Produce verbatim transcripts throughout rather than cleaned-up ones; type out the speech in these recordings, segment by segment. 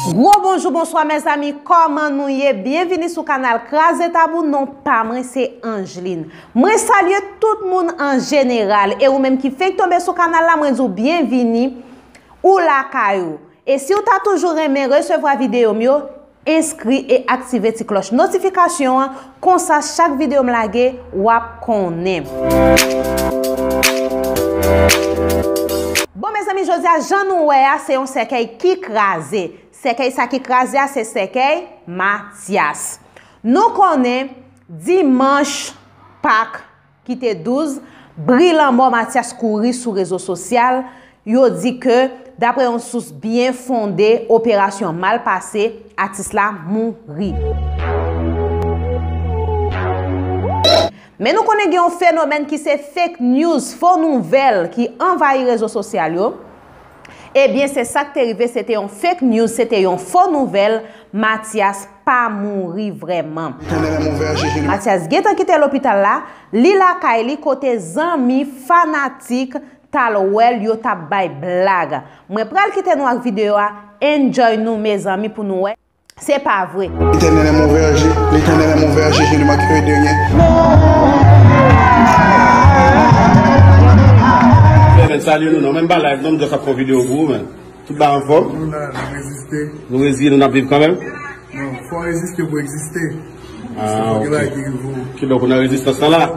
Gwo bonjou, bonswa mezanmi, kòman nou ye? Byenvini sou kanal Kraze Tabou, non pa mwen se Angeline. Mwen salye tout moun an jeneral, e ou menm ki fenk tonbe sou kanal la, mwen di w byenvini, ou lakay ou. E si w ta toujou renmen resevwa videyo m yo, enskri e aktive ti klòch notifikasyon an, konsa chak videyo m lage, w ap konnen. Bon, mezanmi, jodi a, jan nou wè a, se yon sèkèy ki kraze. Sèkèy sa ki kraze a, se sèkèy Matyas. Nou konnen, dimanch Pak, ki te douz, bri lanmò Matyas kouri sou rezo sosyal. Yo di ke, dapre yon sous byen fonde, operasyon mal pase, atis la mouri. Men nou konnen gen yon fenomèn ki se fake news, fo nouvèl, ki anvayi rezo sosyal yo. Ebyen, se sa k te rive, se te yon fake news, se te yon fo nouvèl, Matyas pa mouri vrèman. Matyas gentan kite lopital la, li lakay li kote zanmi, fanatik, t al wè l, yo t ap bay blag. Mwen pral kite nou ak videyo a, enjoy nou mezanmi pou nou wè. Se pa vre. L'Éternel est mon berger, l'Éternel est mon berger, je ne manquerai de rien. Fè men salye nou non, men m pa live non, m just ap fè yon videyo pou ou men. Tout bagay anfòm? Nou la, n ap reziste. Nou reziye, nou n ap viv kanmenm? Non, fò w reziste pou w egziste. Ah, ok. Kidonk, ou nan rezistans lan la?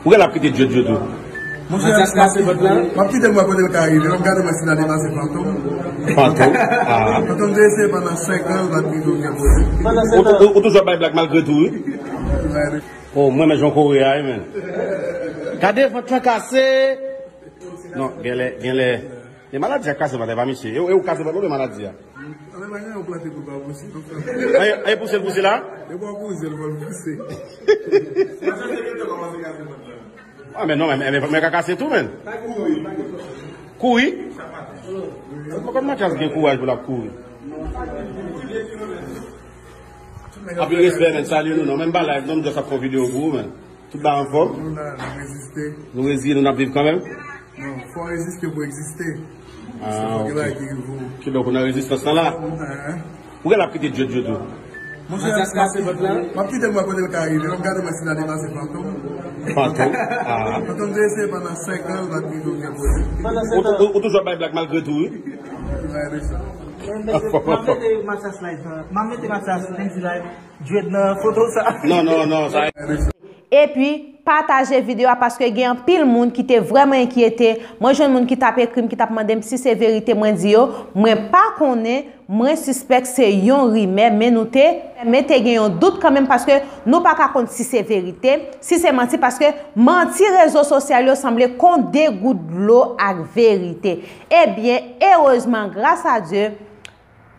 Ou gen l ap kite djodjo tou? Monchè, Matyas pase vant la. M ap kite l mwen kote l ka rive. M ap gade mwen si l a depase Fantom. Fantom? Ah. Fantom te eseye pandan senk an, l pa t rive okenn kote. Ou, ou, ou toujou ap bay blag malgre tou, wi. Oh, mwen men jan kore a, wi, men. Gade vant lan kase. Non, genlè, genlè. E maladi a kase vant, e pa misye. E, e ou kase vant ou, e maladi a. Anben, pa gen yon plante pou l pa pouse, non, frè. Ay, ay, pouse l, pouse la? E pa pouse l, pa l pouse. Ah, men non, men, men, men ka kase tou, men. Kouri? Kouri? Se poko Matyas gen kouraj pou l ap kouri. Anpil respè, men, salye nou, non, men m pa live, non, m just ap fè yon videyo pou ou, men. Tout bagay anfòm? Nou la, n ap reziste. Nou reziye, nou n ap viv kanmenm? Non, fò w reziste pou w egziste. Ah, ok. Kidonk, ou nan rezistans lan la? Ou gen l ap kite djodjo tou? Monchè, Matyas pase vant la. M ap kite l mwen kote l ka rive. M ap gade mwen si l a depase Fantom. Fantom? Ah. Fantom te eseye pandan senk an, l pa t rive okenn kote. Ou, ou, ou toujou ap bay blag malgre tou, wi. M ap mete, m ap mete Matyas live, m ap mete Matyas Mendy live. Dread nan foto sa. Non, non, non, sa. Epi, pataje videyo a paske gen anpil moun ki te vrèman enkyete. Mwen jwenn moun ki t ap ekri m, ki t ap mande m si se verite, mwen di yo, mwen pa konnen, mwen sispèk se yon rimè, men nou te, men te gen yon dout kanmenm paske nou pa ka konn si se verite, si se manti, paske manti rezo sosyal yo sanble kon de gout dlo ak verite. Ebyen, erezman, gras a Dye,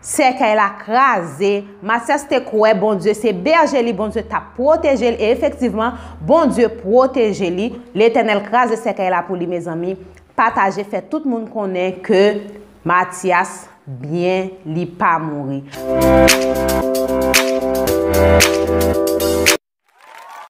sèkèy la kraze. Matyas te kwè Bondye se bèje li, Bondye t ap pwoteje l, e efektivman, Bondye pwoteje li. Letènèl kraze sèkèy la pou li, mezanmi. Pataje, fè tout moun konnen ke Matyas byen, li pa mouri.